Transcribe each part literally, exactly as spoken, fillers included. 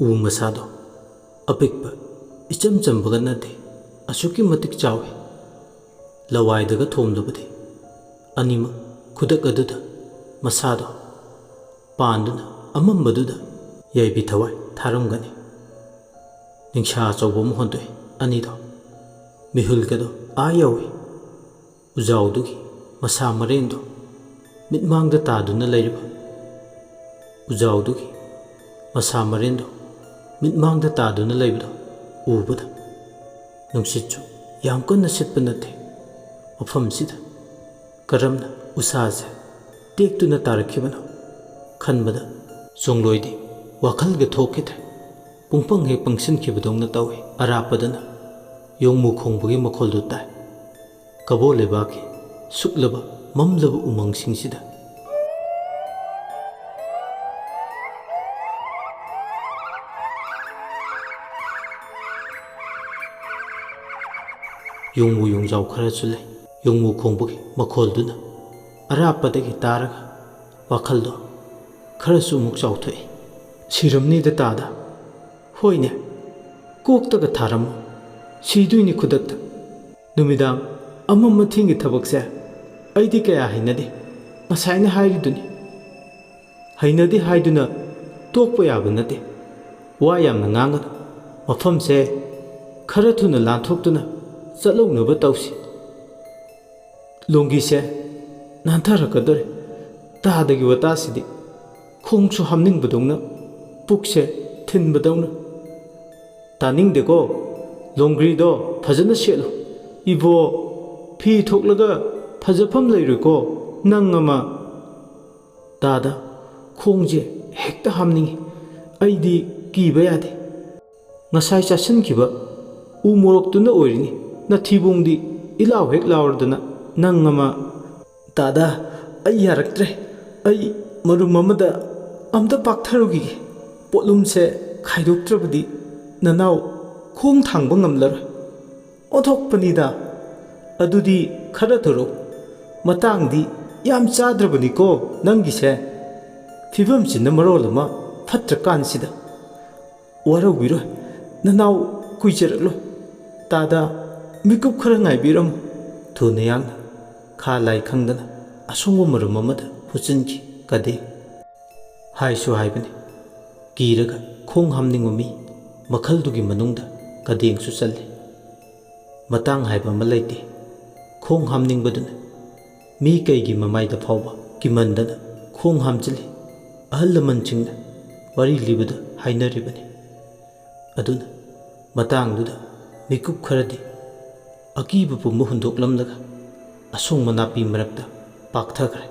ꯎ ꯃꯁꯥꯗꯣ ꯑꯄꯤꯛꯄ, ꯏꯆꯝ ꯆꯝꯕꯒ ꯅꯠꯇꯦ, ꯑꯁꯨꯛꯀꯤ ꯃꯇꯤꯛ ꯆꯥꯎꯏ꯫ ꯂꯋꯥꯏꯗꯒ ꯊꯣꯝꯂꯨꯕꯗꯤ ꯑꯅꯤꯃꯛ ꯈꯨꯗꯛ ꯑꯗꯨꯗ ꯃꯁꯥꯗꯣ ꯄꯥꯟꯗꯨꯅ ꯑꯃꯝꯕꯗꯨꯗ ꯌꯥꯏꯕꯤ ꯊꯋꯥꯏ ꯊꯥꯔꯝꯒꯅꯤ꯫ ꯅꯤꯡꯁꯥ ꯑꯆꯧꯕ ꯑꯃ ꯍꯣꯟꯗꯣꯛꯏ ꯑꯅꯤꯗꯣ꯫ ꯃꯤꯍꯨꯜꯒꯗꯣ ꯑꯥ ꯌꯧꯏ꯫ ꯎꯖꯥꯎꯗꯨꯒꯤ ꯃꯁꯥ ꯃꯔꯦꯟꯗꯣ ꯃꯤꯠꯃꯥꯡꯗ ꯇꯥꯗꯨꯅ ꯂꯩꯔꯤꯕ, ꯎꯖꯥꯎꯗꯨꯒꯤ ꯃꯁꯥ ꯃꯔꯦꯟꯗꯣ ꯃꯤꯠꯃꯥꯡꯗ ꯇꯥꯗꯨꯅ ꯂꯩꯕꯗꯣ ꯎꯕꯗ, ꯅꯨꯡꯁꯤꯠꯁꯨ ꯌꯥꯝ ꯀꯟꯅ ꯁꯤꯠꯄ ꯅꯠꯇꯦ ꯃꯐꯝꯁꯤꯗ꯫ ꯀꯔꯝꯅ ꯎꯁꯥꯁꯦ ꯇꯦꯛꯇꯨꯅ ꯇꯥꯔꯛꯈꯤꯕꯅꯣ ꯈꯟꯕꯗ ꯆꯣꯡꯂꯣꯏꯗꯤ ꯋꯥꯈꯜꯒ ꯊꯣꯛꯈꯤꯗ꯭ꯔꯦ꯫ ꯄꯨꯡꯄꯪ ꯍꯦꯛ ꯄꯪꯁꯤꯟꯈꯤꯕꯗꯧꯅ ꯇꯧꯏ꯫ ꯑꯔꯥꯞꯄꯗꯅ ꯌꯣꯡꯃꯨ ꯈꯣꯡꯕꯒꯤ ꯃꯈꯣꯜꯗꯨ ꯇꯥꯏ꯫ ꯀꯕꯣ ꯂꯩꯕꯥꯛꯀꯤ ꯁꯨꯛꯂꯕ ꯃꯝꯂꯕ ꯎꯃꯪꯁꯤꯡꯁꯤꯗ ꯌꯣꯡꯃꯨ ꯌꯣꯡꯖꯥꯎ ꯈꯔꯁꯨ ꯂꯩ꯫ ꯌꯣꯡꯃꯨ ꯈꯣꯡꯕꯒꯤ ꯃꯈꯣꯜꯗꯨꯅ ꯑꯔꯥꯞꯄꯗꯒꯤ ꯇꯥꯔꯒ ꯋꯥꯈꯜꯗꯣ ꯈꯔꯁꯨ ꯑꯃꯨꯛ ꯆꯥꯎꯊꯣꯛꯏ꯫ "ꯁꯤꯔꯝꯅꯤꯗ ꯇꯥꯗ꯫ ꯍꯣꯏꯅꯦ, ꯀꯣꯛꯇꯒ ꯊꯥꯔꯝꯃꯣ꯫ ꯁꯤꯗꯣꯏꯅꯤ ꯈꯨꯗꯛꯇ꯫ ꯅꯨꯃꯤꯗꯥꯡ ꯑꯃꯝ ꯑꯊꯦꯡꯒꯤ ꯊꯕꯛꯁꯦ ꯑꯩꯗꯤ ꯀꯌꯥ ꯍꯩꯅꯗꯦ꯫ ꯉꯁꯥꯏꯅ ꯍꯥꯏꯔꯤꯗꯨꯅꯤ꯫ ꯍꯩꯅꯗꯦ ꯍꯥꯏꯗꯨꯅ ꯇꯣꯛꯄ ꯌꯥꯕ ꯅꯠꯇꯦ꯫ ꯋꯥ ꯌꯥꯝꯅ ꯉꯥꯡꯒꯅꯨ꯫ ꯃꯐꯝꯁꯦ ꯈꯔ ꯊꯨꯅ ꯂꯥꯟꯊꯣꯛꯇꯨꯅ ꯆꯠꯍꯧꯅꯕ ꯇꯧꯁꯤ꯫ ꯂꯣꯡꯒꯤꯁꯦ ꯅꯥꯟꯊꯔꯛꯀꯗꯧꯔꯦ꯫ ꯇꯥꯗꯒꯤ ꯋꯥꯇꯥꯁꯤꯗꯤ ꯈꯣꯡꯁꯨ ꯍꯥꯝꯅꯤꯡꯕꯗꯧꯅ, ꯄꯨꯛꯁꯦ ꯊꯤꯟꯕꯗꯧꯅ꯫ ꯇꯥꯅꯤꯡꯗꯦꯀꯣ꯫ ꯂꯣꯡꯒ꯭ꯔꯤꯗꯣ ꯐꯖꯅ ꯁꯦꯠꯂꯨ꯫ ꯏꯕꯣ, ꯐꯤ ꯊꯣꯛꯂꯒ ꯐꯖꯐꯝ ꯂꯩꯔꯣꯏꯀꯣ ꯅꯪ ꯑꯃ꯫ ꯇꯥꯗ, ꯈꯣꯡꯁꯦ ꯍꯦꯛꯇ ꯍꯥꯝꯅꯤꯡꯉꯤ꯫ ꯑꯩꯗꯤ ꯀꯤꯕ ꯌꯥꯗꯦ꯫ ꯉꯁꯥꯏ ꯆꯥꯁꯤꯟꯈꯤꯕ ꯎ ꯃꯣꯔꯣꯛꯇꯨꯅ ꯑꯣꯏꯔꯤꯅꯤ꯫ ꯅꯊꯤꯕꯣꯡꯗꯤ ꯏꯂꯥꯎ ꯍꯦꯛ ꯂꯥꯎꯔꯗꯅ ꯅꯪ ꯑꯃ꯫ "ꯗꯥꯗꯥ, ꯑꯩ ꯌꯥꯔꯛꯇ꯭ꯔꯦ꯫ ꯑꯩ ꯃꯔꯨꯝ ꯑꯃꯗ ꯑꯝꯇ ꯄꯥꯛꯊꯔꯨꯈꯤꯒꯦ꯫ ꯄꯣꯠꯂꯨꯝꯁꯦ ꯈꯥꯏꯗꯣꯛꯇ꯭ꯔꯕꯗꯤ ꯅꯅꯥꯎ ꯈꯣꯡ ꯊꯥꯡꯕ ꯉꯝꯂꯔꯣꯏ꯫ ꯑꯣꯟꯊꯣꯛꯄꯅꯤꯗ꯫ ꯑꯗꯨꯗꯤ ꯈꯔ ꯊꯨꯔꯣ꯫ ꯃꯇꯥꯡꯗꯤ ꯌꯥꯝ ꯆꯥꯗ꯭ꯔꯕꯅꯤꯀꯣ ꯅꯪꯒꯤꯁꯦ꯫ ꯐꯤꯕꯝꯁꯤꯅ ꯃꯔꯣꯜ ꯑꯃ ꯐꯠꯇ꯭ꯔꯀꯥꯟꯁꯤꯗ꯫ "ꯋꯥꯔꯧꯕꯤꯔꯣꯏ, ꯅꯅꯥꯎ ꯀꯨꯏꯖꯔꯛꯂꯣꯏ꯫ ꯇꯥꯗ, ꯃꯤꯀꯨꯞ ꯈꯔ ꯉꯥꯏꯕꯤꯔꯝꯃꯨ"꯫ ꯊꯨꯅ ꯌꯥꯡꯅ ꯈꯥ ꯂꯥꯏ ꯈꯪꯗꯅ ꯑꯁꯣꯡꯕ ꯃꯔꯨꯝ ꯑꯃꯗ ꯍꯨꯠꯆꯤꯟꯈꯤ ꯀꯗꯦꯡ꯫ ꯍꯥꯏꯁꯨ ꯍꯥꯏꯕꯅꯤ, ꯀꯤꯔꯒ ꯈꯣꯡ ꯍꯥꯝꯅꯤꯡꯕ ꯃꯤ ꯃꯈꯜꯗꯨꯒꯤ ꯃꯅꯨꯡꯗ ꯀꯗꯦꯡꯁꯨ ꯆꯜꯂꯤ꯫ ꯃꯇꯥꯡ ꯍꯥꯏꯕ ꯑꯃ ꯂꯩꯇꯦ꯫ ꯈꯣꯡ ꯍꯥꯝꯅꯤꯡꯕꯗꯨꯅ ꯃꯤ ꯀꯩꯒꯤ ꯃꯃꯥꯏꯗ ꯐꯥꯎꯕ ꯀꯤꯃꯟꯗꯅ ꯈꯣꯡ ꯍꯥꯝꯖꯤꯜꯂꯤ꯫ ꯑꯍꯜ ꯂꯃꯟꯁꯤꯡꯅ ꯋꯥꯔꯤ ꯂꯤꯕꯗ ꯍꯥꯏꯅꯔꯤꯕꯅꯤ꯫ ꯑꯗꯨꯅ ꯃꯇꯥꯡꯗꯨꯗ ꯃꯤꯀꯨꯞ ꯈꯔꯗꯤ ꯑꯀꯤꯕ ꯄꯨꯝꯕ ꯍꯨꯟꯗꯣꯛꯂꯝꯂꯒ ꯑꯁꯣꯡꯕ ꯅꯥꯄꯤ ꯃꯔꯛꯇ ꯄꯥꯛꯊꯈ꯭ꯔꯦ꯫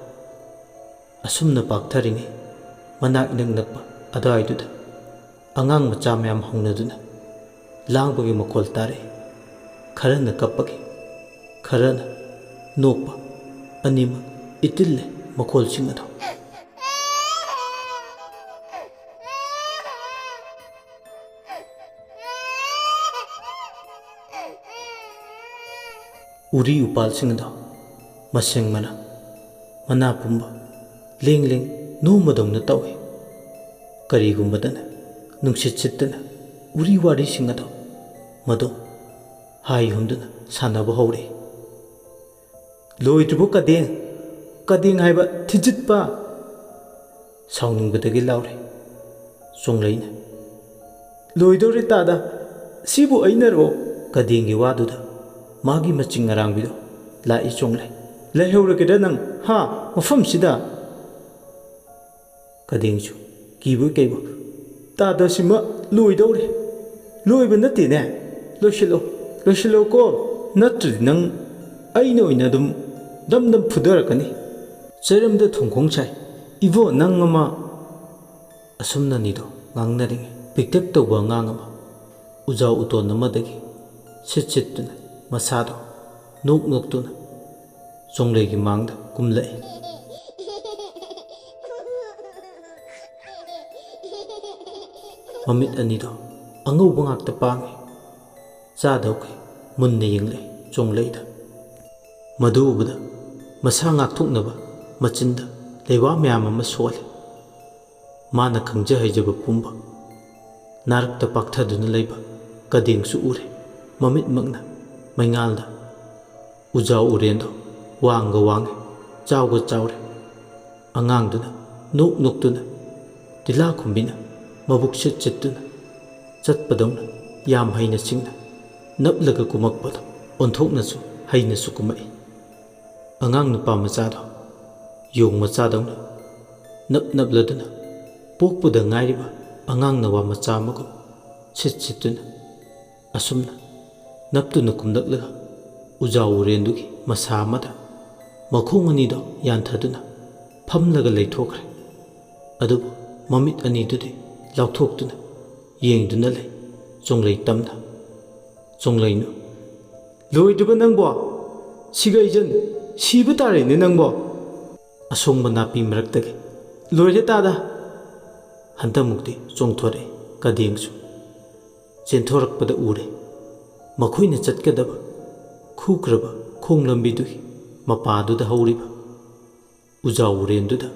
ꯑꯁꯨꯝꯅ ꯄꯥꯛꯊꯔꯤꯉꯩ, ꯃꯅꯥꯛ ꯏꯅꯛ ꯅꯛꯄ ꯑꯗꯨꯋꯥꯏꯗꯨꯗ ꯑꯉꯥꯡ ꯃꯆꯥ ꯃꯌꯥꯝ ꯍꯧꯅꯗꯨꯅ ꯂꯥꯡꯕꯒꯤ ꯃꯈꯣꯜ ꯇꯥꯔꯛꯏ꯫ ꯈꯔꯅ ꯀꯞꯄꯒꯤ, ꯈꯔꯅ ꯅꯣꯛꯄ, ꯑꯅꯤꯃꯛ ꯏꯇꯤꯜꯂꯦ ꯃꯈꯣꯜꯁꯤꯡ ꯑꯗꯣ꯫ ꯎꯔꯤ ꯎꯄꯥꯜꯁꯤꯡ ꯑꯗꯣ ꯃꯁꯦꯡ ꯃꯅꯥ, ꯃꯅꯥ ꯄꯨꯝꯕ ꯂꯦꯡ ꯂꯦꯡ ꯅꯣꯝꯕꯗꯧꯅ ꯇꯧꯏ꯫ ꯀꯔꯤꯒꯨꯝꯕꯗꯅ ꯅꯨꯡꯁꯤꯠ ꯁꯤꯠꯇꯅ ꯎꯔꯤ ꯋꯥꯔꯤꯁꯤꯡ ꯑꯗꯣ ꯃꯗꯣ ꯍꯥꯏ ꯍꯨꯝꯗꯨꯅ ꯁꯥꯟꯅꯕ ꯍꯧꯔꯛꯏ꯫ "ꯂꯣꯏꯗ꯭ꯔꯤꯕꯣ ꯀꯗꯦꯡ? ꯀꯗꯦꯡ ꯍꯥꯏꯕ ꯊꯤꯖꯤꯠꯄ!" ꯁꯥꯎꯅꯤꯡꯕꯗꯒꯤ ꯂꯥꯎꯔꯦ ꯆꯣꯡꯂꯩꯅ꯫ "ꯂꯣꯏꯗꯧꯔꯦ ꯇꯥꯗ, ꯁꯤꯕꯨ ꯑꯩꯅꯔꯣ?" ꯀꯗꯦꯡꯒꯤ ꯋꯥꯗꯨꯗ ꯃꯥꯒꯤ ꯃꯆꯤꯡ ꯑꯔꯥꯡꯕꯤꯗꯣ ꯂꯥꯛꯏ ꯆꯣꯡꯂꯩ꯫ "ꯂꯩꯍꯧꯔꯒꯦꯗ ꯅꯪ, ꯍꯥ, ꯃꯐꯝꯁꯤꯗ?" ꯀꯗꯦꯡꯁꯨ ꯀꯤꯕꯣꯏ ꯀꯩꯕꯣꯏ, "ꯇꯥꯗ, ꯁꯤꯃ ꯂꯣꯏꯗꯧꯔꯦ꯫" "ꯂꯣꯏꯕ ꯅꯠꯇꯦꯅꯦ, ꯂꯣꯏꯁꯤꯜꯂꯣ, ꯂꯣꯏꯁꯤꯜꯂꯣꯀꯣ, ꯅꯠꯇ꯭ꯔꯗꯤ ꯅꯪ ꯑꯩꯅ ꯑꯣꯏꯅ ꯑꯗꯨꯝ ꯗꯝ ꯗꯝ ꯐꯨꯗꯔꯛꯀꯅꯤ꯫" ꯆꯩꯔꯝꯗ ꯊꯣꯡꯈꯣꯡ ꯁꯥꯏ, "ꯏꯕꯣ, ꯅꯪ ꯑꯃ!" ꯑꯁꯨꯝꯅꯅꯤꯗꯣ ꯉꯥꯡꯅꯔꯤꯉꯩ, ꯄꯤꯛꯇꯛ ꯇꯧꯕ ꯑꯉꯥꯡ ꯑꯃ ꯎꯖꯥꯎ ꯎꯇꯣꯟ ꯑꯃꯗꯒꯤ ꯁꯤꯠ ꯁꯤꯠꯇꯨꯅ ꯃꯁꯥꯗꯣ ꯅꯣꯛ ꯅꯣꯛꯇꯨꯅ ꯆꯣꯡꯂꯩꯒꯤ ꯃꯥꯡꯗ ꯀꯨꯝꯂꯛꯏ꯫ ꯃꯃꯤꯠ ꯑꯅꯤꯗꯣ ꯑꯉꯧꯕ ꯉꯥꯛꯇ ꯄꯥꯡꯉꯤ꯫ ꯆꯥꯗꯧꯈꯩ ꯃꯨꯟꯅ ꯌꯦꯡꯂꯛꯏ ꯆꯣꯡꯂꯩꯗ꯫ ꯃꯗꯨ ꯎꯕꯗ ꯃꯁꯥ ꯉꯥꯛꯊꯣꯛꯅꯕ ꯃꯆꯤꯟꯗ ꯂꯩꯋꯥ ꯃꯌꯥꯝ ꯑꯃ ꯁꯣꯜꯂꯤ꯫ ꯃꯥꯅ ꯈꯪꯖ ꯍꯩꯖꯕ ꯄꯨꯝꯕ ꯅꯥꯔꯛꯇ ꯄꯥꯛꯊꯗꯨꯅ ꯂꯩꯕ ꯀꯗꯦꯡꯁꯨ ꯎꯔꯦ꯫ ꯃꯃꯤꯠꯃꯛꯅ ꯃꯩꯉꯥꯜꯗ ꯎꯖꯥꯎ ꯎꯔꯦꯟꯗꯣ ꯋꯥꯡꯒ ꯋꯥꯡꯉꯦ, ꯆꯥꯎꯒ ꯆꯥꯎꯔꯦ꯫ ꯑꯉꯥꯡꯗꯨꯅ ꯅꯣꯛ ꯅꯣꯛꯇꯨꯅ, ꯇꯤꯂꯥ ꯈꯨꯝꯕꯤꯅ ꯃꯕꯨꯛ ꯁꯤꯠ ꯁꯤꯠꯇꯨꯅ ꯆꯠꯄꯗꯧꯅ ꯌꯥꯝ ꯍꯩꯅ ꯁꯤꯡꯅ ꯅꯞꯂꯒ ꯀꯨꯝꯃꯛꯄꯗꯣ ꯑꯣꯟꯊꯣꯛꯅꯁꯨ ꯍꯩꯅꯁꯨ ꯀꯨꯝꯃꯛꯏ꯫ ꯑꯉꯥꯡ ꯅꯨꯄꯥ ꯃꯆꯥꯗꯣ ꯌꯣꯡ ꯃꯆꯥꯗꯧꯅ ꯅꯞ ꯅꯞꯂꯗꯨꯅ ꯄꯣꯛꯄꯗ ꯉꯥꯏꯔꯤꯕ ꯑꯉꯥꯡ ꯅꯋꯥ ꯃꯆꯥ ꯑꯃꯒꯨꯝ ꯁꯤꯠ ꯁꯤꯠꯇꯨꯅ ꯑꯁꯨꯝꯅ ꯅꯞꯇꯨꯅ ꯀꯨꯝꯂꯛꯂꯒ ꯎꯖꯥꯎ ꯎꯔꯦꯟꯗꯨꯒꯤ ꯃꯁꯥ ꯑꯃꯗ ꯃꯈꯣꯡ ꯑꯅꯤꯗꯣ ꯌꯥꯟꯊꯗꯨꯅ ꯐꯝꯂꯒ ꯂꯩꯊꯣꯛꯈ꯭ꯔꯦ꯫ ꯑꯗꯨꯕꯨ ꯃꯃꯤꯠ ꯑꯅꯤꯗꯨꯗꯤ ꯂꯥꯎꯊꯣꯛꯇꯨꯅ ꯌꯦꯡꯗꯨꯅ ꯂꯩ꯫ ꯆꯣꯡꯂꯩ ꯇꯝꯅ ꯆꯣꯡꯂꯩꯅꯨ, "ꯂꯣꯏꯗ꯭ꯔꯤꯕ ꯅꯪꯕꯣ? ꯁꯤꯒꯩꯖꯟ, ꯁꯤꯕ ꯇꯥꯔꯦꯅꯦ ꯅꯪꯕꯣ!" ꯑꯁꯣꯡꯕ ꯅꯥꯄꯤ ꯃꯔꯛꯇꯒꯤ, "ꯂꯣꯏꯔꯦ ꯇꯥꯗ!" ꯍꯟꯗꯛꯃꯨꯛꯇꯤ ꯆꯣꯡꯊꯣꯔꯛꯏ ꯀꯗꯦꯡꯁꯨ꯫ ꯆꯦꯟꯊꯣꯔꯛꯄꯗ ꯎꯔꯦ ꯃꯈꯣꯏꯅ ꯆꯠꯀꯗꯕ ꯈꯨꯈ꯭ꯔꯕ ꯈꯣꯡ ꯂꯝꯕꯤꯗꯨꯒꯤ ꯃꯄꯥꯗꯨꯗ ꯍꯧꯔꯤꯕ ꯎꯖꯥꯎ ꯎꯔꯦꯟꯗꯨꯗ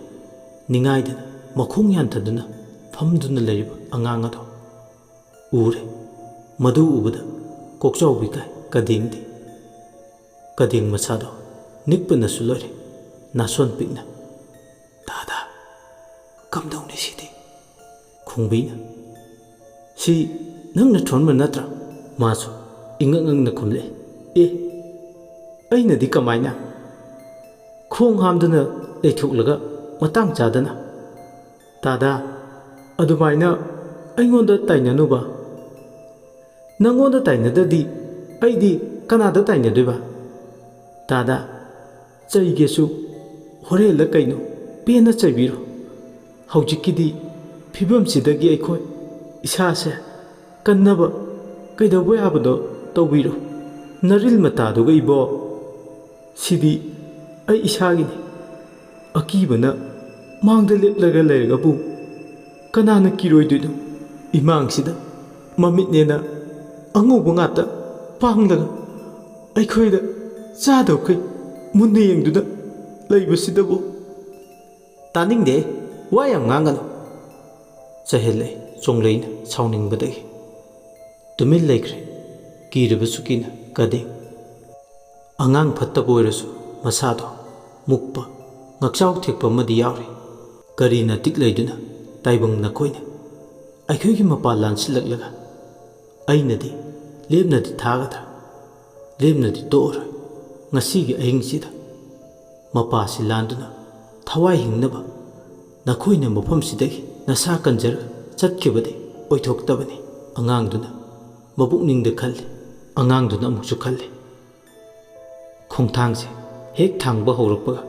ꯅꯤꯡꯉꯥꯏꯗꯅ ꯃꯈꯣꯡ ꯌꯥꯟꯊꯗꯨꯅ ꯐꯝꯗꯨꯅ ꯂꯩꯔꯤꯕ ꯑꯉꯥꯡ ꯑꯗꯣ ꯎꯔꯦ꯫ ꯃꯗꯨ ꯎꯕꯗ ꯀꯣꯛꯆꯥꯎꯕꯤ ꯀꯥꯏ ꯀꯗꯦꯡꯗꯤ꯫ ꯀꯗꯦꯡ ꯃꯁꯥꯗꯣ ꯅꯤꯛꯄꯅꯁꯨ ꯂꯣꯏꯔꯦ, ꯅꯥꯁꯣꯟ ꯄꯤꯛꯅ꯫ "ꯇꯥꯗ, ꯀꯝꯗꯧꯅꯤ ꯁꯤꯗꯤ?" ꯈꯣꯡꯕꯤꯅ, "ꯁꯤ ꯅꯪꯅ ꯊꯣꯟꯕ ꯅꯠꯇ꯭ꯔꯥ?" ꯃꯥꯁꯨ ꯏꯉꯛ ꯉꯛꯅ ꯈꯨꯝꯂꯛꯏ꯫ "ꯑꯦ, ꯑꯩꯅꯗꯤ ꯀꯃꯥꯏꯅ?" ꯈꯣꯡ ꯍꯥꯝꯗꯨꯅ ꯂꯩꯊꯣꯛꯂꯒ ꯃꯇꯥꯡ ꯆꯥꯗꯅ, "ꯇꯥꯗ, ꯑꯗꯨꯃꯥꯏꯅ ꯑꯩꯉꯣꯟꯗ ꯇꯥꯏꯅꯅꯨꯕ꯫ ꯅꯪꯉꯣꯟꯗ ꯇꯥꯏꯅꯗ꯭ꯔꯗꯤ ꯑꯩꯗꯤ ꯀꯅꯥꯗ ꯇꯥꯏꯅꯗꯣꯏꯕ? ꯇꯥꯗ, ꯆꯩꯒꯦꯁꯨ ꯍꯣꯔꯦꯟꯂ ꯀꯩꯅꯣ ꯄꯦꯟꯅ ꯆꯩꯕꯤꯔꯣ꯫ ꯍꯧꯖꯤꯛꯀꯤꯗꯤ ꯐꯤꯕꯝꯁꯤꯗꯒꯤ ꯑꯩꯈꯣꯏ ꯏꯁꯥꯁꯦ ꯀꯟꯅꯕ ꯀꯩꯗꯧꯕ ꯌꯥꯕꯗꯣ ꯇꯧꯕꯤꯔꯣ꯫ ꯅꯔꯤꯜ ꯃꯇꯥꯗꯨꯒ ꯏꯕꯣ, ꯁꯤꯗꯤ ꯑꯩ ꯏꯁꯥꯒꯤꯅꯤ꯫ ꯑꯀꯤꯕꯅ ꯃꯥꯡꯗ ꯂꯦꯞꯂꯒ ꯂꯩꯔꯒꯕꯨ ꯀꯅꯥꯅ ꯀꯤꯔꯣꯏꯗꯣꯏꯅꯣ? ꯏꯃꯥꯡꯁꯤꯗ ꯃꯃꯤꯠꯅꯦꯅ ꯑꯉꯧꯕ ꯉꯥꯛꯇ ꯄꯥꯡꯂꯒ ꯑꯩꯈꯣꯏꯗ ꯆꯥꯗꯕꯈꯩ ꯃꯨꯟꯅ ꯌꯦꯡꯗꯨꯅ ꯂꯩꯕꯁꯤꯗꯕꯨ!" "ꯇꯥꯅꯤꯡꯗꯦ, ꯋꯥ ꯌꯥꯝ ꯉꯥꯡꯒꯅꯨ꯫ ꯆꯍꯦꯜꯂꯛꯏ ꯆꯣꯡꯂꯩꯅ ꯁꯥꯎꯅꯤꯡꯕꯗꯒꯤ꯫ ꯇꯨꯃꯤꯟ ꯂꯩꯈ꯭ꯔꯦ ꯀꯤꯔꯕꯁꯨ ꯀꯤꯅ ꯀꯗꯤꯡ꯫ ꯑꯉꯥꯡ ꯐꯠꯇꯕ ꯑꯣꯏꯔꯁꯨ ꯃꯁꯥꯗꯣ ꯃꯨꯛꯄ, ꯉꯛꯆꯥꯎ ꯊꯦꯛꯄ ꯑꯃꯗꯤ ꯌꯥꯎꯔꯤ꯫ ꯀꯔꯤꯅ ꯇꯤꯛ ꯂꯩꯗꯨꯅ ꯇꯥꯏꯕꯪ ꯅꯈꯣꯏꯅ ꯑꯩꯈꯣꯏꯒꯤ ꯃꯄꯥ ꯂꯥꯟꯁꯤꯜꯂꯛꯂꯒ ꯑꯩꯅꯗꯤ ꯂꯦꯞꯅꯗꯤ ꯊꯥꯒꯗ꯭ꯔꯥ? ꯂꯦꯞꯅꯗꯤ ꯇꯣꯛꯑꯔꯣꯏ꯫ ꯉꯁꯤꯒꯤ ꯑꯍꯤꯡꯁꯤꯗ ꯃꯄꯥꯁꯤ ꯂꯥꯟꯗꯨꯅ ꯊꯋꯥꯏ ꯍꯤꯡꯅꯕ ꯅꯈꯣꯏꯅ ꯃꯐꯝꯁꯤꯗꯒꯤ ꯅꯁꯥ ꯀꯟꯖꯔꯒ ꯆꯠꯈꯤꯕꯗꯤ ꯑꯣꯏꯊꯣꯛꯇꯕꯅꯤ꯫ ꯑꯉꯥꯡꯗꯨꯅ ꯃꯄꯨꯛꯅꯤꯡꯗ ꯈꯜꯂꯤ꯫ ꯑꯉꯥꯡꯗꯨꯅ ꯑꯃꯨꯛꯁꯨ ꯈꯜꯂꯤ꯫ ꯈꯣꯡꯊꯥꯡꯁꯦ ꯍꯦꯛ ꯊꯥꯡꯕ ꯍꯧꯔꯛꯄꯒ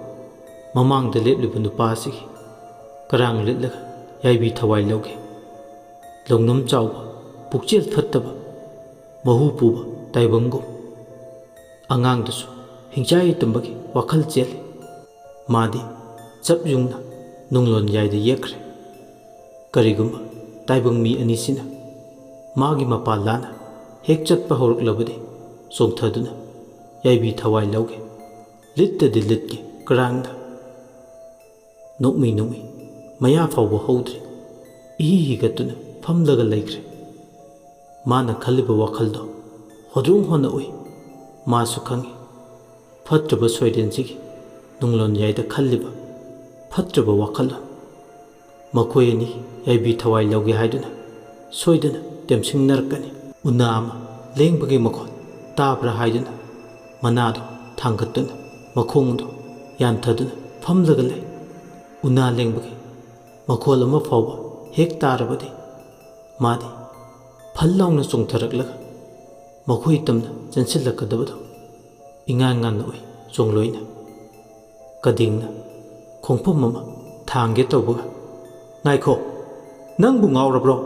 ꯃꯃꯥꯡꯗ ꯂꯦꯞꯂꯤꯕ ꯅꯨꯄꯥ ꯑꯁꯤꯒꯤ ꯀꯔꯥꯡ ꯂꯤꯠꯂꯒ ꯌꯥꯏꯕꯤ ꯊꯋꯥꯏ ꯂꯧꯒꯦ꯫ ꯂꯧꯅꯝ ꯆꯥꯎꯕ, ꯄꯨꯛꯆꯦꯜ ꯐꯠꯇꯕ, ꯃꯍꯨ ꯄꯨꯕ ꯇꯥꯏꯕꯪꯒꯨꯝ꯫ ꯑꯉꯥꯡꯗꯨꯁꯨ ꯍꯤꯡꯆꯥꯏ ꯇꯝꯕꯒꯤ ꯋꯥꯈꯜ ꯆꯦꯜꯂꯤ꯫ ꯃꯥꯗꯤ ꯆꯞ ꯌꯨꯡꯅ ꯅꯨꯡꯂꯣꯟ ꯌꯥꯏꯗ ꯌꯦꯛꯈ꯭ꯔꯦ꯫ ꯀꯔꯤꯒꯨꯝꯕ ꯇꯥꯏꯕꯪ ꯃꯤ ꯑꯅꯤꯁꯤꯅ ꯃꯥꯒꯤ ꯃꯄꯥ ꯂꯥꯟꯅ ꯍꯦꯛ ꯆꯠꯄ ꯍꯧꯔꯛꯂꯕꯗꯤ ꯆꯣꯡꯊꯗꯨꯅ ꯌꯥꯏꯕꯤ ꯊꯋꯥꯏ ꯂꯧꯒꯦ꯫ ꯂꯤꯠꯇꯗꯤ ꯂꯤꯠꯀꯦ ꯀꯔꯥꯡꯗ꯫ ꯅꯣꯛꯃꯤ ꯅꯣꯛꯃꯤ ꯃꯌꯥ ꯐꯥꯎꯕ ꯍꯧꯗ꯭ꯔꯤ꯫ ꯏꯍꯤ ꯍꯤꯒꯠꯇꯨꯅ ꯐꯝꯂꯒ ꯂꯩꯈ꯭ꯔꯦ꯫ ꯃꯥꯅ ꯈꯜꯂꯤꯕ ꯋꯥꯈꯜꯗꯣ ꯍꯣꯗ꯭ꯔꯣꯡ ꯍꯣꯟꯅ ꯎꯏ꯫ ꯃꯥꯁꯨ ꯈꯪꯏ ꯐꯠꯇ꯭ꯔꯕ ꯁꯣꯏꯔꯦꯟꯁꯤꯒꯤ ꯅꯨꯡꯂꯣꯟ ꯌꯥꯏꯗ ꯈꯜꯂꯤꯕ ꯐꯠꯇ꯭ꯔꯕ ꯋꯥꯈꯜꯂꯣꯟ꯫ ꯃꯈꯣꯏ ꯑꯅꯤ ꯌꯥꯏꯕꯤ ꯊꯋꯥꯏ ꯂꯧꯒꯦ ꯍꯥꯏꯗꯨꯅ ꯁꯣꯏꯗꯅ ꯇꯦꯝꯁꯤꯡꯅꯔꯛꯀꯅꯤ꯫ ꯎꯅꯥ ꯑꯃ ꯂꯦꯡꯕꯒꯤ ꯃꯈꯣꯟ ꯇꯥꯕ꯭ꯔꯥ ꯍꯥꯏꯗꯨꯅ ꯃꯅꯥꯗꯣ ꯊꯥꯡꯒꯠꯇꯨꯅ ꯃꯈꯣꯡꯗꯣ ꯌꯥꯟꯊꯗꯨꯅ ꯐꯝꯂꯒ ꯂꯩ꯫ ꯎꯅꯥ ꯂꯦꯡꯕꯒꯤ ꯃꯈꯣꯜ ꯑꯃ ꯐꯥꯎꯕ ꯍꯦꯛ ꯇꯥꯔꯕꯗꯤ ꯃꯥꯗꯤ ꯐꯜ ꯂꯥꯎꯅ ꯆꯣꯡꯊꯔꯛꯂꯒ ꯃꯈꯣꯏ ꯇꯝꯅ ꯆꯦꯟꯁꯤꯜꯂꯛꯀꯗꯕꯗꯣ ꯏꯉꯥꯟ ꯉꯥꯟꯅ ꯎꯏ ꯆꯣꯡꯂꯣꯏꯅ꯫ ꯀꯗꯤꯡꯅ ꯈꯣꯡꯐꯝ ꯑꯃ ꯊꯥꯡꯒꯦ ꯇꯧꯕꯒ, "ꯉꯥꯏꯈꯣ, ꯅꯪꯕꯨ ꯉꯥꯎꯔꯕ꯭ꯔꯣ?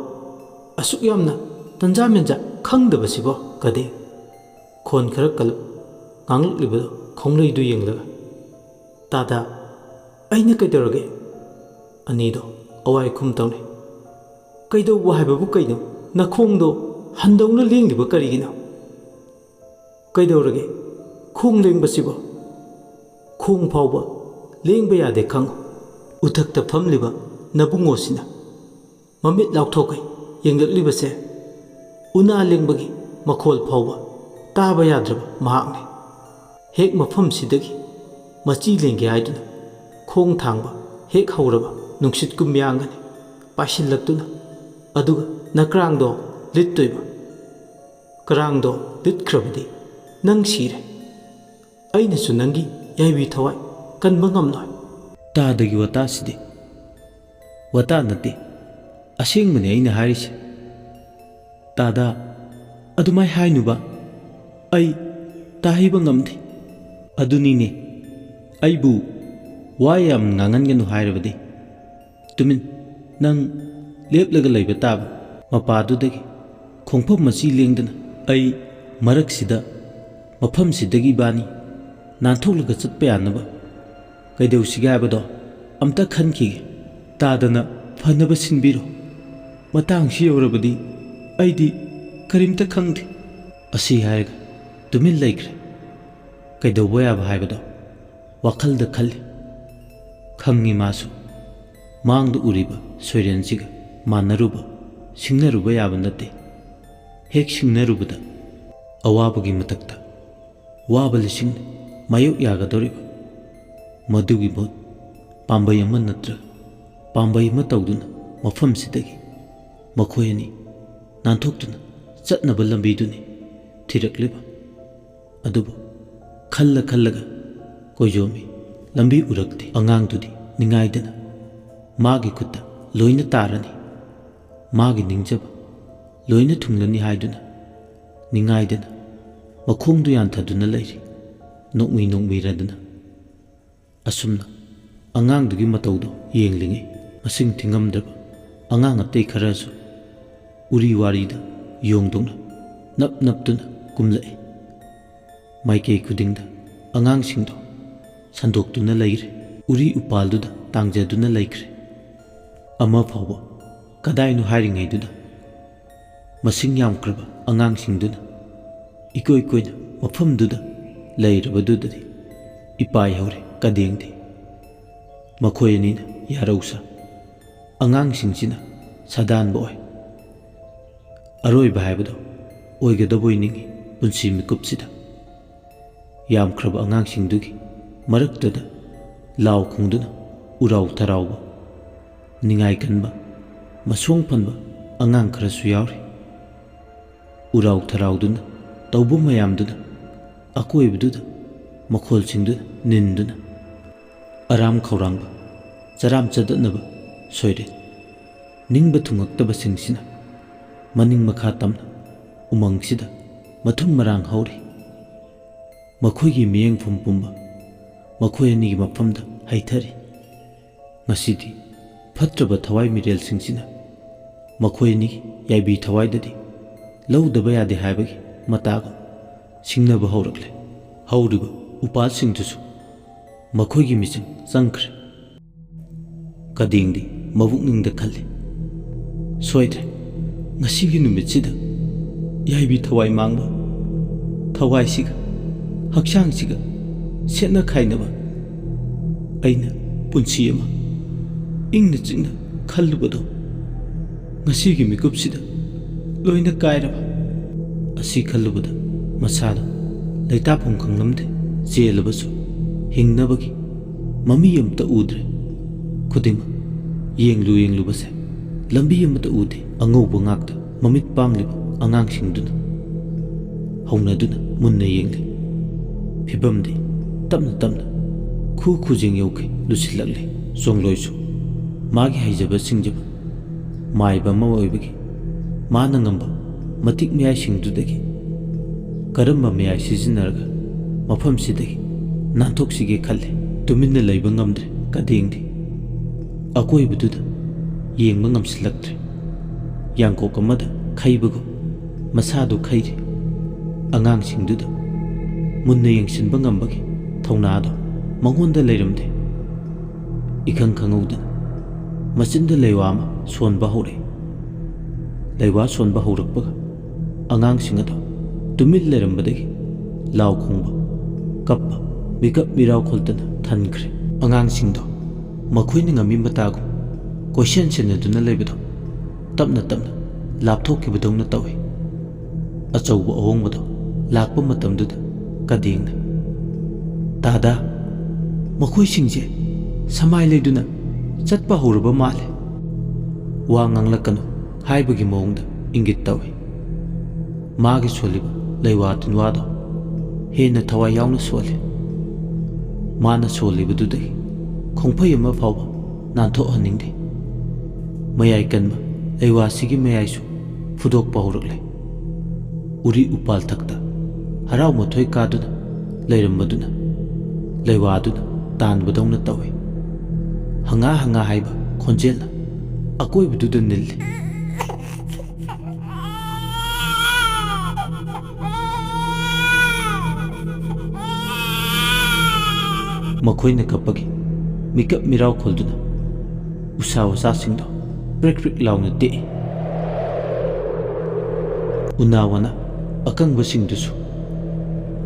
ꯑꯁꯨꯛ ꯌꯥꯝꯅ ꯇꯟꯖꯥ ꯃꯦꯟꯖꯥ ꯈꯪꯗꯕꯁꯤꯕꯣ?" ꯀꯗꯤꯡ ꯈꯣꯟ ꯈꯔ ꯀꯜꯂꯞ ꯉꯥꯡꯂꯛꯂꯤꯕꯗꯣ ꯈꯣꯡꯂꯩꯗꯨ ꯌꯦꯡꯂꯒ, "ꯇꯥꯗꯥ, ꯑꯩꯅ ꯀꯩꯗꯧꯔꯒꯦ?" ꯑꯅꯤꯗꯣ ꯑꯋꯥꯏ ꯈꯨꯝ ꯇꯧꯅꯩ꯫ "ꯀꯩꯗꯧꯕ ꯍꯥꯏꯕꯕꯨ ꯀꯩꯅꯣ? ꯅꯈꯣꯡꯗꯣ ꯍꯟꯗꯧꯅ ꯂꯦꯡꯂꯤꯕ ꯀꯔꯤꯒꯤꯅꯣ?" "ꯀꯩꯗꯧꯔꯒꯦ? ꯈꯣꯡ ꯂꯦꯡꯕꯁꯤꯕꯣ? ꯈꯣꯡ ꯐꯥꯎꯕ ꯂꯦꯡꯕ ꯌꯥꯗꯦ ꯈꯪꯉꯨ꯫ ꯎꯊꯛꯇ ꯐꯝꯂꯤꯕ ꯅꯕꯨꯡꯉꯣꯁꯤꯅ ꯃꯃꯤꯠ ꯂꯥꯎꯊꯣꯛꯈꯩ ꯌꯦꯡꯂꯛꯂꯤꯕꯁꯦ ꯎꯅꯥ ꯂꯦꯡꯕꯒꯤ ꯃꯈꯣꯜ ꯐꯥꯎꯕ ꯇꯥꯕ ꯌꯥꯗ꯭ꯔꯕ ꯃꯍꯥꯛꯅꯤ꯫ ꯍꯦꯛ ꯃꯐꯝꯁꯤꯗꯒꯤ ꯃꯆꯤ ꯂꯦꯡꯒꯦ ꯍꯥꯏꯗꯨꯅ ꯈꯣꯡ ꯊꯥꯡꯕ ꯍꯦꯛ ꯍꯧꯔꯕ ꯅꯨꯡꯁꯤꯠ ꯀꯨꯝꯌꯥꯡꯒꯅꯤ ꯄꯥꯏꯁꯤꯜꯂꯛꯇꯨꯅ, ꯑꯗꯨꯒ ꯅꯀ꯭ꯔꯥꯡꯗꯣ ꯂꯤꯠꯇꯣꯏꯕ꯫ ꯀ꯭ꯔꯥꯡꯗꯣ ꯂꯤꯠꯈ꯭ꯔꯕꯗꯤ ꯅꯪ ꯁꯤꯔꯦ꯫ ꯑꯩꯅꯁꯨ ꯅꯪꯒꯤ ꯌꯥꯏꯕꯤ ꯊꯋꯥꯏ ꯀꯟꯕ ꯉꯝꯂꯣꯏ꯫ ꯇꯥꯗꯒꯤ ꯋꯥꯇꯥꯁꯤꯗꯤ ꯋꯥꯇꯥ ꯅꯠꯇꯦ, ꯑꯁꯦꯡꯕꯅꯦ ꯑꯩꯅ ꯍꯥꯏꯔꯤꯁꯦ꯫ ꯇꯥꯗ, ꯑꯗꯨꯃꯥꯏ ꯍꯥꯏꯅꯨꯕ, ꯑꯩ ꯇꯥꯍꯩꯕ ꯉꯝꯗꯦ꯫ ꯑꯗꯨꯅꯤꯅꯦ, ꯑꯩꯕꯨ ꯋꯥ ꯌꯥꯝ ꯉꯥꯡꯍꯟꯒꯅꯨ ꯍꯥꯏꯔꯕꯗꯤ꯫ ꯇꯨꯃꯤꯟ, ꯅꯪ ꯂꯦꯞꯂꯒ ꯂꯩꯕ ꯇꯥꯕ꯫ ꯃꯄꯥꯗꯨꯗꯒꯤ ꯈꯣꯡꯐꯝ ꯃꯆꯤ ꯂꯦꯡꯗꯅ ꯑꯩ ꯃꯔꯛꯁꯤꯗ, ꯃꯐꯝꯁꯤꯗꯒꯤ ꯏꯕꯥꯅꯤ ꯅꯥꯟꯊꯣꯛꯂꯒ ꯆꯠꯄ ꯌꯥꯅꯕ ꯀꯩꯗꯧꯁꯤꯒꯦ ꯍꯥꯏꯕꯗꯣ ꯑꯝꯇ ꯈꯟꯈꯤꯒꯦ꯫ ꯇꯥꯗꯅ ꯐꯅꯕ ꯁꯤꯟꯕꯤꯔꯣ꯫ ꯃꯇꯥꯡꯁꯤ ꯌꯧꯔꯕꯗꯤ ꯑꯩꯗꯤ ꯀꯔꯤꯝꯇ ꯈꯪꯗꯦ꯫ ꯑꯁꯤ ꯍꯥꯏꯔꯒ ꯇꯨꯃꯤꯟ ꯂꯩꯈ꯭ꯔꯦ꯫ ꯀꯩꯗꯧꯕ ꯌꯥꯕ ꯍꯥꯏꯕꯗꯣ ꯋꯥꯈꯜꯗ ꯈꯜꯂꯤ꯫ ꯈꯪꯉꯤ ꯃꯥꯁꯨ ꯃꯥꯡꯗ ꯎꯔꯤꯕ ꯁꯣꯏꯔꯦꯟꯁꯤꯒ ꯃꯥꯟꯅꯔꯨꯕ, ꯁꯤꯡꯅꯔꯨꯕ ꯌꯥꯕ ꯅꯠꯇꯦ꯫ ꯍꯦꯛ ꯁꯤꯡꯅꯔꯨꯕꯗ ꯑꯋꯥꯕꯒꯤ ꯃꯊꯛꯇ ꯋꯥꯕ ꯂꯤꯁꯤꯡꯅ ꯃꯥꯌꯣꯛ ꯌꯥꯒꯗꯧꯔꯤꯕ꯫ ꯃꯗꯨꯒꯤ ꯃꯍꯨꯠ ꯄꯥꯝꯕꯩ ꯑꯃ ꯅꯠꯇ꯭ꯔꯒ ꯄꯥꯝꯕꯩ ꯑꯃ ꯇꯧꯗꯨꯅ ꯃꯐꯝꯁꯤꯗꯒꯤ ꯃꯈꯣꯏ ꯑꯅꯤ ꯅꯥꯟꯊꯣꯛꯇꯨꯅ ꯆꯠꯅꯕ ꯂꯝꯕꯤꯗꯨꯅꯤ ꯊꯤꯔꯛꯂꯤꯕ꯫ ꯑꯗꯨꯕꯨ ꯈꯜꯂ ꯈꯜꯂꯒ ꯀꯣꯏꯖꯣꯝꯃꯤ ꯂꯝꯕꯤ ꯎꯔꯛꯇꯦ꯫ ꯑꯉꯥꯡꯗꯨꯗꯤ ꯅꯤꯡꯉꯥꯏꯗꯅ ꯃꯥꯒꯤ ꯈꯨꯠꯇ ꯂꯣꯏꯅ ꯇꯥꯔꯅꯤ, ꯃꯥꯒꯤ ꯅꯤꯡꯖꯕ ꯂꯣꯏꯅ ꯊꯨꯡꯂꯅꯤ ꯍꯥꯏꯗꯨꯅ ꯅꯤꯡꯉꯥꯏꯗꯅ ꯃꯈꯣꯡꯗꯨ ꯌꯥꯟꯊꯗꯨꯅ ꯂꯩꯔꯤ, ꯅꯣꯛꯃꯤ ꯅꯣꯛꯃꯤꯔꯗꯅ꯫ ꯑꯁꯨꯝꯅ ꯑꯉꯥꯡꯗꯨꯒꯤ ꯃꯇꯧꯗꯨ ꯌꯦꯡꯂꯤꯉꯩ ꯃꯁꯤꯡ ꯊꯤꯉꯝꯗ꯭ꯔꯕ ꯑꯉꯥꯡ ꯑꯇꯩ ꯈꯔꯁꯨ ꯎꯔꯤ ꯋꯥꯔꯤꯗ ꯌꯣꯡꯗꯧꯅ ꯅꯞ ꯅꯞꯇꯨꯅ ꯀꯨꯝꯂꯛꯏ꯫ ꯃꯥꯏꯀꯩ ꯈꯨꯗꯤꯡꯗ ꯑꯉꯥꯡꯁꯤꯡꯗꯣ ꯁꯟꯗꯣꯛꯇꯨꯅ ꯂꯩꯔꯦ꯫ ꯎꯔꯤ ꯎꯄꯥꯜꯗꯨꯗ ꯇꯥꯡꯖꯗꯨꯅ ꯂꯩꯈ꯭ꯔꯦ꯫ ꯑꯃ ꯐꯥꯎꯕ ꯀꯗꯥꯏꯅꯣ ꯍꯥꯏꯔꯤꯉꯩꯗꯨꯗ ꯃꯁꯤꯡ ꯌꯥꯝꯈ꯭ꯔꯕ ꯑꯉꯥꯡꯁꯤꯡꯗꯨꯅ ꯏꯀꯣꯏ ꯀꯣꯏꯅ ꯃꯐꯝꯗꯨꯗ ꯂꯩꯔꯕꯗꯨꯗꯗꯤ ꯏꯄꯥꯏ ꯍꯧꯔꯦ ꯀꯗꯦꯡꯗꯦ꯫ ꯃꯈꯣꯏ ꯑꯅꯤꯅ ꯌꯥꯔꯧꯁ ꯑꯉꯥꯡꯁꯤꯡꯁꯤꯅ ꯁꯥꯗꯥꯟꯕ ꯑꯣꯏ꯫ ꯑꯔꯣꯏꯕ ꯍꯥꯏꯕꯗꯣ ꯑꯣꯏꯒꯗꯕꯣꯏ ꯅꯤꯡꯏ ꯄꯨꯟꯁꯤ ꯃꯤꯀꯨꯞꯁꯤꯗ꯫ ꯌꯥꯝꯈ꯭ꯔꯕ ꯑꯉꯥꯡꯁꯤꯡꯗꯨꯒꯤ ꯃꯔꯛꯇꯨꯗ ꯂꯥꯎ ꯈꯣꯡꯗꯨꯅ ꯎꯔꯥꯎ ꯊꯔꯥꯎꯕ, ꯅꯤꯡꯉꯥꯏ ꯀꯟꯕ, ꯃꯁꯣꯡ ꯐꯟꯕ ꯑꯉꯥꯡ ꯈꯔꯁꯨ ꯌꯥꯎꯔꯤ꯫ ꯎꯔꯥꯎ ꯊꯔꯥꯎꯗꯨꯅ ꯇꯧꯕ ꯃꯌꯥꯝꯗꯨꯅ ꯑꯀꯣꯏꯕꯗꯨꯗ ꯃꯈꯣꯜꯁꯤꯡꯗꯨꯅ ꯅꯤꯟꯗꯨꯅ ꯑꯔꯥꯝ ꯈꯧꯔꯥꯡꯕ, ꯆꯔꯥꯝ ꯆꯗꯠꯅꯕ ꯁꯣꯏꯔꯦꯟ, ꯅꯤꯡꯕ ꯊꯨꯡꯉꯛꯇꯕꯁꯤꯡꯁꯤꯅ ꯃꯅꯤꯡ ꯃꯈꯥ ꯇꯝꯅ ꯎꯃꯪꯁꯤꯗ ꯃꯊꯨꯝ ꯃꯔꯥꯡ ꯍꯧꯔꯤ꯫ ꯃꯈꯣꯏꯒꯤ ꯃꯤꯠꯌꯦꯡꯐꯝ ꯄꯨꯝꯕ ꯃꯈꯣꯏ ꯑꯅꯤꯒꯤ ꯃꯐꯝꯗ ꯍꯩꯊꯔꯤ꯫ ꯉꯁꯤꯗꯤ ꯐꯠꯇ꯭ꯔꯕ ꯊꯋꯥꯏ ꯃꯤꯔꯦꯜꯁꯤꯡꯁꯤꯅ ꯃꯈꯣꯏ ꯑꯅꯤꯒꯤ ꯌꯥꯏꯕꯤ ꯊꯋꯥꯏꯗꯗꯤ ꯂꯧꯗꯕ ꯌꯥꯗꯦ ꯍꯥꯏꯕꯒꯤ ꯃꯇꯥꯒꯨꯝ ꯁꯤꯡꯅꯕ ꯍꯧꯔꯛꯂꯦ꯫ ꯍꯧꯔꯤꯕ ꯎꯄꯥꯜꯁꯤꯡꯗꯨꯁꯨ ꯃꯈꯣꯏꯒꯤ ꯃꯤꯆꯪ ꯆꯪꯈ꯭ꯔꯦ꯫ ꯀꯗꯦꯡꯗꯤ ꯃꯕꯨꯛꯅꯤꯡꯗ ꯈꯜꯂꯤ, "ꯁꯣꯏꯗ꯭ꯔꯦ, ꯉꯁꯤꯒꯤ ꯅꯨꯃꯤꯠꯁꯤꯗ ꯌꯥꯏꯕꯤ ꯊꯋꯥꯏ ꯃꯥꯡꯕ, ꯊꯋꯥꯏꯁꯤꯒ ꯍꯛꯆꯥꯡꯁꯤꯒ ꯁꯦꯠꯅ ꯈꯥꯏꯅꯕ ꯑꯩꯅ ꯄꯨꯟꯁꯤ ꯑꯃ ꯏꯪꯅ ꯆꯤꯛꯅ ꯈꯜꯂꯨꯕꯗꯣ ꯉꯁꯤꯒꯤ ꯃꯤꯀꯨꯞꯁꯤꯗ ꯂꯣꯏꯅ ꯀꯥꯏꯔꯕ?" ꯑꯁꯤ ꯈꯜꯂꯨꯕꯗ ꯃꯁꯥꯗ ꯂꯩꯇꯥꯐꯝ ꯈꯪꯂꯝꯗꯦ꯫ ꯆꯦꯜꯂꯕꯁꯨ ꯍꯤꯡꯅꯕꯒꯤ ꯃꯃꯤ ꯑꯃꯇ ꯎꯗ꯭ꯔꯦ꯫ ꯈꯨꯗꯤꯡꯃꯛ ꯌꯦꯡꯂꯨ ꯌꯦꯡꯂꯨꯕꯁꯦ ꯂꯝꯕꯤ ꯑꯃꯇ ꯎꯗꯦ꯫ ꯑꯉꯧꯕ ꯉꯥꯛꯇ ꯃꯃꯤꯠ ꯄꯥꯡꯂꯤꯕ ꯑꯉꯥꯡꯁꯤꯡꯗꯨꯅ ꯍꯧꯅꯗꯨꯅ ꯃꯨꯟꯅ ꯌꯦꯡꯂꯤ꯫ ꯐꯤꯕꯝꯗꯤ ꯇꯞꯅ ꯇꯞꯅ ꯈꯨ ꯈꯨꯖꯦꯡ ꯌꯧꯈꯩ ꯂꯨꯁꯤꯜꯂꯛꯂꯤ꯫ ꯆꯣꯡꯂꯣꯏꯁꯨ ꯃꯥꯒꯤ ꯍꯩꯖꯕ ꯁꯤꯡꯖꯕ ꯃꯥꯏꯕ ꯑꯃ ꯑꯣꯏꯕꯒꯤ ꯃꯥꯅ ꯉꯝꯕ ꯃꯇꯤꯛ ꯃꯌꯥꯏꯁꯤꯡꯗꯨꯗꯒꯤ ꯀꯔꯝꯕ ꯃꯌꯥꯏ ꯁꯤꯖꯤꯟꯅꯔꯒ ꯃꯐꯝꯁꯤꯗꯒꯤ ꯅꯥꯟꯊꯣꯛꯁꯤꯒꯦ ꯈꯜꯂꯤ꯫ ꯇꯨꯃꯤꯟꯅ ꯂꯩꯕ ꯉꯝꯗ꯭ꯔꯦ꯫ ꯀꯗꯦꯡꯗꯤ ꯑꯀꯣꯏꯕꯗꯨꯗ ꯌꯦꯡꯕ ꯉꯝꯁꯤꯜꯂꯛꯇ꯭ꯔꯦ꯫ ꯌꯥꯡꯀꯣꯛ ꯑꯃꯗ ꯈꯩꯕꯒꯨꯝ ꯃꯁꯥꯗꯨ ꯈꯩꯔꯤ꯫ ꯑꯉꯥꯡꯁꯤꯡꯗꯨꯗ ꯃꯨꯟꯅ ꯌꯦꯡꯁꯤꯟꯕ ꯉꯝꯕꯒꯤ ꯊꯧꯅꯥꯗꯣ ꯃꯉꯣꯟꯗ ꯂꯩꯔꯝꯗꯦ꯫ ꯏꯈꯪ ꯈꯪꯍꯧꯗꯅ ꯃꯆꯤꯟꯗ ꯂꯩꯋꯥ ꯑꯃ ꯁꯣꯟꯕ ꯍꯧꯔꯛꯏ꯫ ꯂꯩꯋꯥ ꯁꯣꯟꯕ ꯍꯧꯔꯛꯄꯒ ꯑꯉꯥꯡꯁꯤꯡ ꯑꯗꯨ ꯇꯨꯃꯤꯟ ꯂꯩꯔꯝꯕꯗꯒꯤ ꯂꯥꯎ ꯈꯣꯡꯕ, ꯀꯞꯄ, ꯃꯤꯀꯞ ꯃꯤꯔꯥꯎ ꯈꯣꯜꯇꯅ ꯊꯟꯈ꯭ꯔꯦ꯫ ꯑꯉꯥꯡꯁꯤꯡꯗꯣ ꯃꯈꯣꯏꯅ ꯉꯝꯃꯤ ꯃꯇꯥꯒꯨꯝ ꯀꯣꯏꯁꯦꯟ ꯁꯦꯟꯅꯗꯨꯅ ꯂꯩꯕꯗꯣ ꯇꯞꯅ ꯇꯞꯅ ꯂꯥꯞꯊꯣꯛꯈꯤꯕꯗꯧꯅ ꯇꯧꯏ꯫ ꯑꯆꯧꯕ ꯑꯍꯣꯡꯕꯗꯣ ꯂꯥꯛꯄ ꯃꯇꯝꯗꯨꯗ ꯀꯗꯦꯡꯅ, "ꯇꯥꯗꯥ, ꯃꯈꯣꯏꯁꯤꯡꯁꯦ ꯁꯃꯥꯏ ꯂꯩꯗꯨꯅ ꯆꯠꯄ ꯍꯧꯔꯕ ꯃꯥꯜꯂꯦ꯫ ꯋꯥ ꯉꯥꯡꯂꯛꯀꯅꯨ" ꯍꯥꯏꯕꯒꯤ ꯃꯑꯣꯡꯗ ꯏꯪꯒꯤꯠ ꯇꯧꯏ꯫ ꯃꯥꯒꯤ ꯁꯣꯜꯂꯤꯕ ꯂꯩꯋꯥ ꯇꯤꯟꯋꯥꯗꯣ ꯍꯦꯟꯅ ꯊꯋꯥꯏ ꯌꯥꯎꯅ ꯁꯣꯜꯂꯤ꯫ ꯃꯥꯅ ꯁꯣꯜꯂꯤꯕꯗꯨꯗꯒꯤ ꯈꯣꯡꯐꯩ ꯑꯃ ꯐꯥꯎꯕ ꯅꯥꯟꯊꯣꯛꯍꯟꯅꯤꯡꯗꯦ꯫ ꯃꯌꯥꯏ ꯀꯟꯕ ꯂꯩꯋꯥꯁꯤꯒꯤ ꯃꯌꯥꯏꯁꯨ ꯐꯨꯗꯣꯛꯄ ꯍꯧꯔꯛꯂꯦ꯫ ꯎꯔꯤ ꯎꯄꯥꯜ ꯊꯛꯇ ꯍꯔꯥꯎ ꯃꯊꯣꯏ ꯀꯥꯗꯨꯅ ꯂꯩꯔꯝꯕꯗꯨꯅ ꯂꯩꯋꯥꯗꯨꯅ ꯇꯥꯟꯕꯗꯧꯅ ꯇꯧꯏ꯫ ꯍꯪꯉꯥ ꯍꯪꯉꯥ ꯍꯥꯏꯕ ꯈꯣꯟꯖꯦꯜꯅ ꯑꯀꯣꯏꯕꯗꯨꯗ ꯅꯤꯜꯂꯤ꯫ ꯃꯈꯣꯏꯅ ꯀꯞꯄꯒꯤ ꯃꯤꯀꯞ ꯃꯤꯔꯥꯎ ꯈꯨꯜꯗꯨꯅ ꯎꯁꯥ ꯋꯥꯁꯥꯁꯤꯡꯗꯣ ꯄ꯭ꯔꯤꯛ ꯄ꯭ꯔꯤꯛ ꯂꯥꯎꯅ ꯇꯦꯛꯏ꯫ ꯎꯅꯥ ꯋꯥꯅꯥ ꯑꯀꯪꯕꯁꯤꯡꯗꯨꯁꯨ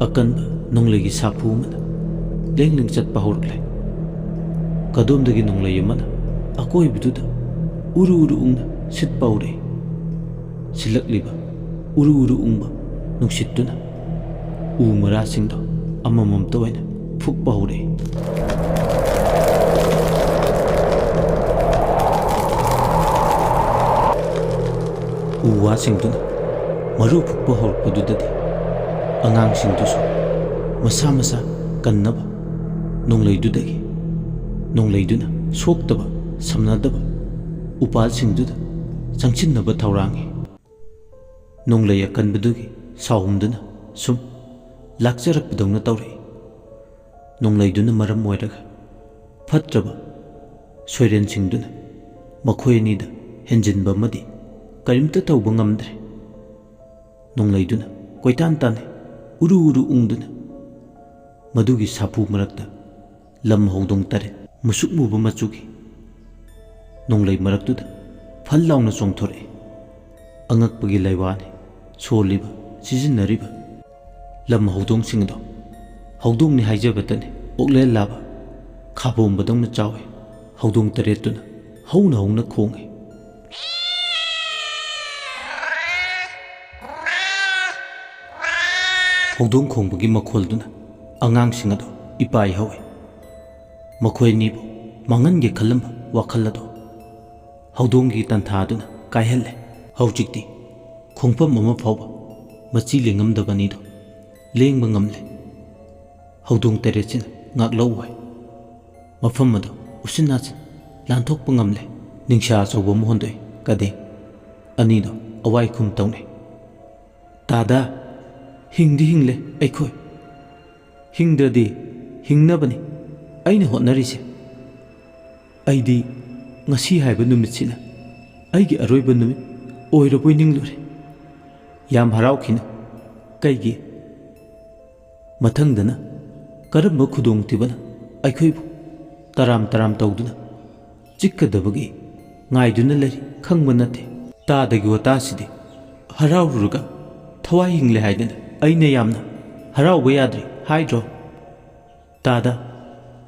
ꯑꯀꯟꯕ ꯅꯣꯡꯂꯩꯒꯤ ꯁꯥꯐꯨ ꯑꯃꯅ ꯂꯦꯡ ꯂꯦꯡ ꯆꯠꯄ ꯍꯧꯔꯛꯂꯦ꯫ ꯀꯗꯣꯝꯗꯒꯤ ꯅꯣꯡꯂꯩ ꯑꯃꯅ ꯑꯀꯣꯏꯕꯗꯨꯗ ꯎꯔꯨ ꯎꯔꯨ ꯎꯪꯅ ꯁꯤꯠꯄ ꯍꯧꯔꯛꯏ꯫ ꯁꯤꯜꯂꯛꯂꯤꯕ ꯎꯔꯨ ꯎꯔꯨ ꯎꯪꯕ ꯅꯨꯡꯁꯤꯠꯇꯨꯅ ꯎ ꯃꯔꯥꯁꯤꯡꯗꯣ ꯑꯃꯃꯝꯇ ꯑꯣꯏꯅ ꯐꯨꯛꯄ ꯍꯧꯔꯛꯏ꯫ ꯎ ꯋꯥꯁꯤꯡꯗꯨꯅ ꯃꯔꯨ ꯐꯨꯛꯄ ꯍꯧꯔꯛꯄꯗꯨꯗꯗꯤ ꯑꯉꯥꯡꯁꯤꯡꯗꯨꯁꯨ ꯃꯁꯥ ꯃꯁꯥ ꯀꯟꯅꯕ ꯅꯣꯡꯂꯩꯗꯨꯗꯒꯤ, ꯅꯣꯡꯂꯩꯗꯨꯅ ꯁꯣꯛꯇꯕ ꯁꯝꯅꯗꯕ ꯎꯄꯥꯜꯁꯤꯡꯗꯨꯗ ꯆꯪꯁꯤꯟꯅꯕ ꯊꯧꯔꯥꯡꯉꯤ꯫ ꯅꯣꯡꯂꯩ ꯑꯀꯟꯕꯗꯨꯒꯤ ꯁꯥꯎꯍꯨꯝꯗꯨꯅ ꯁꯨꯝ ꯂꯥꯛꯆꯔꯛꯄꯗꯧꯅ ꯇꯧꯔꯛꯏ꯫ ꯅꯣꯡꯂꯩꯗꯨꯅ ꯃꯔꯝ ꯑꯣꯏꯔꯒ ꯐꯠꯇ꯭ꯔꯕ ꯁꯣꯏꯔꯦꯟꯁꯤꯡꯗꯨꯅ ꯃꯈꯣꯏ ꯑꯅꯤꯗ ꯍꯦꯟꯖꯤꯟꯕ ꯑꯃꯗꯤ ꯀꯔꯤꯝꯇ ꯇꯧꯕ ꯉꯝꯗ꯭ꯔꯦ꯫ ꯅꯣꯡꯂꯩꯗꯨꯅ ꯀꯣꯏꯇꯥꯟ ꯇꯥꯟꯅꯩ, ꯎꯔꯨ ꯎꯔꯨ ꯎꯪꯗꯨꯅ꯫ ꯃꯗꯨꯒꯤ ꯁꯥꯐꯨ ꯃꯔꯛꯇ ꯂꯝ ꯍꯧꯗꯣꯡ ꯇꯔꯦꯠ ꯃꯨꯁꯨꯛ ꯃꯨꯕ ꯃꯆꯨꯒꯤ ꯅꯣꯡꯂꯩ ꯃꯔꯛꯇꯨꯗ ꯐꯜ ꯂꯥꯎꯅ ꯆꯣꯡꯊꯣꯔꯛꯏ꯫ ꯑꯉꯛꯄꯒꯤ ꯂꯩꯋꯥꯅꯤ ꯁꯣꯜꯂꯤꯕ, ꯁꯤꯖꯤꯟꯅꯔꯤꯕ꯫ ꯂꯝ ꯍꯧꯗꯣꯡꯁꯤꯡ ꯑꯗꯣ ꯍꯧꯗꯣꯡꯅꯤ ꯍꯥꯏꯖꯕꯇꯅꯤ, ꯑꯣꯛꯂꯦꯜ ꯂꯥꯕ ꯈꯥꯕꯣꯝꯕꯗꯧꯅ ꯆꯥꯎꯏ꯫ ꯍꯧꯗꯣꯡ ꯇꯔꯦꯠꯇꯨꯅ ꯍꯧꯅ ꯍꯧꯅ ꯈꯣꯡꯏ꯫ ꯍꯧꯗꯣꯡ ꯈꯣꯡꯕꯒꯤ ꯃꯈꯣꯜꯗꯨꯅ ꯑꯉꯥꯡꯁꯤꯡ ꯑꯗꯨ ꯏꯄꯥꯏ ꯍꯧꯏ꯫ ꯃꯈꯣꯏ ꯑꯅꯤꯕꯨ ꯃꯥꯡꯍꯟꯒꯦ ꯈꯜꯂꯝꯕ ꯋꯥꯈꯜ ꯑꯗꯨ ꯍꯧꯗꯣꯡꯒꯤ ꯇꯟꯊꯥꯗꯨꯅ ꯀꯥꯏꯍꯜꯂꯦ꯫ ꯍꯧꯖꯤꯛꯇꯤ ꯈꯣꯡꯐꯝ ꯑꯃ ꯐꯥꯎꯕ ꯃꯆꯤ ꯂꯦꯡꯉꯝꯗꯕ ꯑꯅꯤꯗꯨ ꯂꯦꯡꯕ ꯉꯝꯂꯦ꯫ ꯍꯧꯗꯣꯡ ꯇꯔꯦꯠꯁꯤꯅ ꯉꯥꯛꯂꯧ ꯍꯥꯏ꯫ ꯃꯐꯝ ꯑꯗꯨ ꯎꯆꯤꯟ ꯅꯥꯆꯤꯟ ꯂꯥꯟꯊꯣꯛꯄ ꯉꯝꯂꯦ꯫ ꯅꯤꯡꯁꯥ ꯑꯆꯧꯕ ꯑꯃ ꯍꯣꯟꯗꯣꯛꯏ꯫ ꯀꯗꯦꯡ ꯑꯅꯤꯗꯣ ꯑꯋꯥꯏ ꯈꯨꯝ ꯇꯧꯅꯩ꯫ "ꯇꯥꯗꯥ, ꯍꯤꯡꯗꯤ ꯍꯤꯡꯂꯦ ꯑꯩꯈꯣꯏ꯫ ꯍꯤꯡꯗ꯭ꯔꯗꯤ ꯍꯤꯡꯅꯕꯅꯤ ꯑꯩꯅ ꯍꯣꯠꯅꯔꯤꯁꯦ꯫ ꯑꯩꯗꯤ ꯉꯁꯤ ꯍꯥꯏꯕ ꯅꯨꯃꯤꯠꯁꯤꯅ ꯑꯩꯒꯤ ꯑꯔꯣꯏꯕ ꯅꯨꯃꯤꯠ ꯑꯣꯏꯔꯕꯣꯏ ꯅꯤꯡꯂꯨꯔꯦ꯫ ꯌꯥꯝ ꯍꯔꯥꯎꯈꯤꯅꯨ꯫ ꯀꯩꯒꯤ? ꯃꯊꯪꯗꯅ ꯀꯔꯝꯕ ꯈꯨꯗꯣꯡꯊꯤꯕꯅ ꯑꯩꯈꯣꯏꯕꯨ ꯇꯔꯥꯝ ꯇꯔꯥꯝ ꯇꯧꯗꯨꯅ ꯆꯤꯛꯀꯗꯕꯒꯤ ꯉꯥꯏꯗꯨꯅ ꯂꯩꯔꯤ ꯈꯪꯕ ꯅꯠꯇꯦ꯫ ꯇꯥꯗꯒꯤ ꯋꯥꯇꯥꯁꯤꯗꯤ ꯍꯔꯥꯎꯔꯨꯔꯒ ꯊꯋꯥꯏ ꯍꯤꯡꯂꯦ ꯍꯥꯏꯗꯅ ꯑꯩꯅ ꯌꯥꯝꯅ ꯍꯔꯥꯎꯕ ꯌꯥꯗ꯭ꯔꯤ ꯍꯥꯏꯗ꯭ꯔꯣ? ꯇꯥꯗ,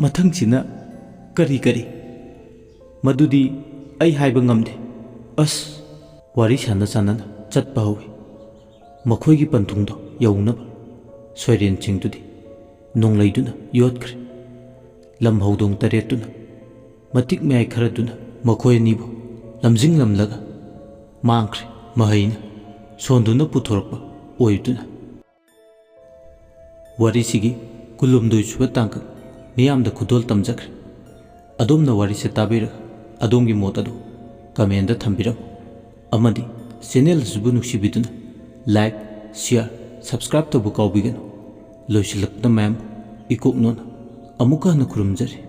ꯃꯊꯪꯁꯤꯅ ꯀꯔꯤ ꯀꯔꯤ? ꯃꯗꯨꯗꯤ ꯑꯩ ꯍꯥꯏꯕ ꯉꯝꯗꯦ꯫ ꯑꯁ!" ꯋꯥꯔꯤ ꯁꯥꯟꯅ ꯁꯥꯟꯅꯅ ꯆꯠꯄ ꯍꯧꯏ꯫ ꯃꯈꯣꯏꯒꯤ ꯄꯟꯊꯨꯡꯗꯣ ꯌꯧꯅꯕ ꯁꯣꯏꯔꯦꯟꯁꯤꯡꯗꯨꯗꯤ ꯅꯣꯡꯂꯩꯗꯨꯅ ꯌꯣꯠꯈ꯭ꯔꯦ꯫ ꯂꯝ ꯍꯧꯗꯣꯡ ꯇꯔꯦꯠꯇꯨꯅ ꯃꯇꯤꯛ ꯃꯌꯥꯏ ꯈꯔꯗꯨꯅ ꯃꯈꯣꯏ ꯑꯅꯤꯕꯨ ꯂꯝꯖꯤꯡꯂꯝꯂꯒ ꯃꯥꯡꯈ꯭ꯔꯦ꯫ ꯃꯍꯩꯅ ꯁꯣꯟꯗꯨꯅ ꯄꯨꯊꯣꯔꯛꯄ ꯑꯣꯏꯗꯨꯅ꯫ ꯋꯥꯔꯤꯁꯤꯒꯤ ꯀꯨꯟꯍꯨꯝꯗꯣꯏ ꯁꯨꯕ ꯇꯥꯡꯀꯛ ꯃꯤꯌꯥꯝꯗ ꯈꯨꯗꯣꯜ ꯇꯝꯖꯈ꯭ꯔꯦ꯫ ꯑꯗꯣꯝꯅ ꯋꯥꯔꯤꯁꯦ ꯇꯥꯕꯤꯔꯒ ꯑꯗꯣꯝꯒꯤ ꯃꯣꯠ ꯑꯗꯨ ꯀꯃꯦꯟꯗ ꯊꯝꯕꯤꯔꯝꯃꯨ꯫ ꯑꯃꯗꯤ ꯆꯦꯅꯦꯜ ꯑꯁꯤꯕꯨ ꯅꯨꯡꯁꯤꯕꯤꯗꯨꯅ ꯂꯥꯏꯛ, ꯁꯤꯌꯥꯔ, ꯁꯕꯁꯀ꯭ꯔꯥꯏꯕ ꯇꯧꯕ ꯀꯥꯎꯕꯤꯒꯅꯨ꯫ ꯂꯣꯏꯁꯤꯜꯂꯛꯄꯗ ꯃꯌꯥꯝꯕꯨ ꯏꯀꯣꯛ ꯅꯣꯟꯅ ꯑꯃꯨꯛꯀ ꯍꯟꯅ ꯈꯨꯔꯨꯝꯖꯔꯤ꯫